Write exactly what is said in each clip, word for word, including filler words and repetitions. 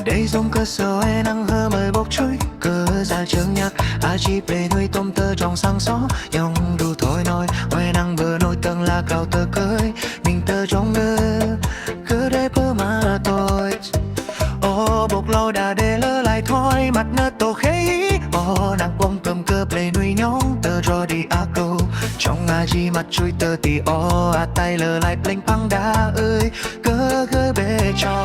Đei jôm kơ sơ̆ oei năng hơmơi bŏk chui kơ sa jơ̆ng nhăk, a chi pơlei lui tôm tơdrong sang sŏ, nhŏng đu thoi noi, oei năng bơ̆n ôh tơ̆ng la krao tơ kơ̆i, minh tơdrong đơ, kơ đei pơma toi. Ô bŏk lau đa đe lơ lai thoi măt nơ̆ tôh khei, ô năng pơm kơ̆m kơ pơlei lui nhŏng tơdrong đĭ akâu, chong a chi măt chui tơ ti ô atai lơ lai plĕnh păng đa ơi. Kơ gơ̆ bĕ cho.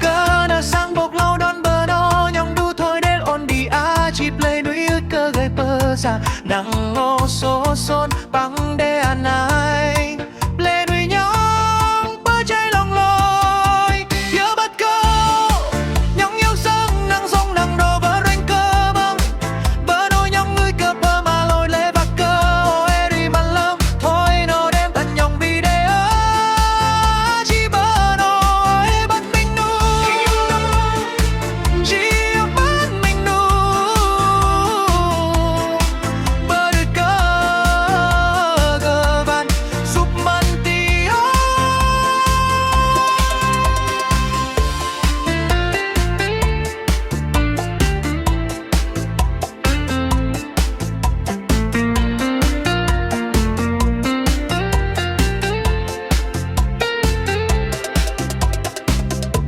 Kơ nơ̆ săng bŏk lau đon bơ̆n ôh nhŏng đu thoi đêl ôn đĭ a chi pơlei lui ưh kơ gơ̆ pơsa. Năng ngô sô sôn păng đe anai. Pơlei lui nhŏng pơchai lŏng loi. Yua băt kơ. Nhŏng iâu sơng năng sŏng năng đô bơ̆n rĕng kơ bơ̆n. Bơ̆n ôh nhŏng ưh kơ pơma lôi lĕ băt kơ. Ô e ri mă lơ̆m. Thoi noh đen tăn nhŏng bi đe ơ. Chi bơ̆n ôh ơ băt minh 'nu. Chi bơ̆n minh 'nu. Bơ̆n ưh kơ gơ̆ băt sŭp măn ti ôh.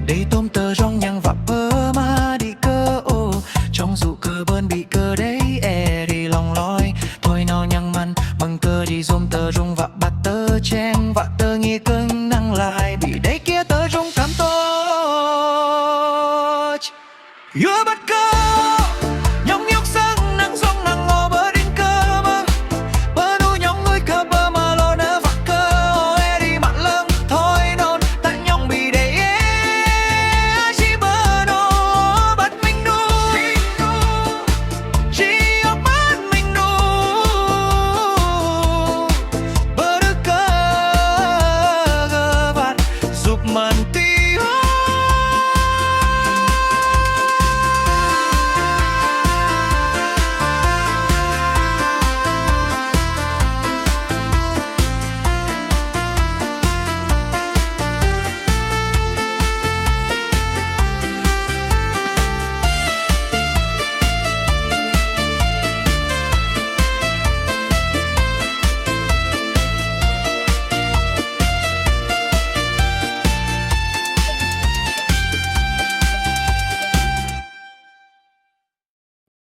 Đei tôm tơdrong nhăng wă pơma đĭ kơ ô, chong sŭ kơ bơ̆n bĭ kơ đei e ri lŏng loi. Thoi noh nhăng măn mơ̆ng kơ đĭ jôm tơdrong wă băt tơ cheng wă tơ ngih kơ̆ng năng lai bĭ đei kiơ tơdrong kăm tôch. Yua băt kơ